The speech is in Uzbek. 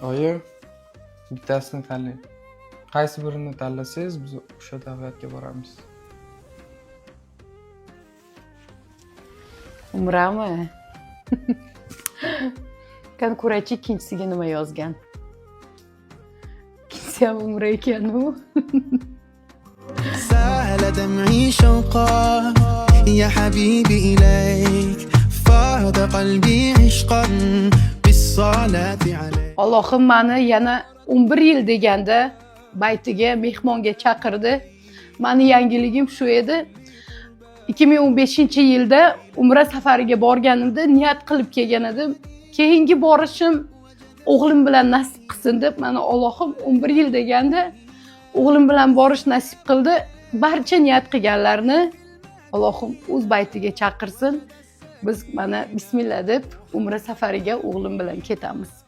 Oyi, bittasini tanlang. Qaysi birini tanlasangiz, biz o'sha davlatga boramiz. Umrami? Qani ko'raychi, ikkinchisiga nima yozgan. Ikkinchisi ham umra ekan u. سال دمعي شوقا يا حبيبي إليك فاض قلبي عشقا بالصلاة عليك. Allohim mani yana 11 yil deganda baytiga mehmonga chaqirdi. Mani yangiligim shu edi. 2015-yilda umra safariga borganimda niyat qilib kelgan edim. Keyingi borishim o'g'lim bilan nasib qilsin deb, mana Allohim 11 yil deganda o'g'lim bilan borish nasib qildi. Barcha niyat qilganlarni Allohim o'z baytiga chaqirsin. Biz mana bismillah deb umra safariga o'g'lim bilan ketamiz.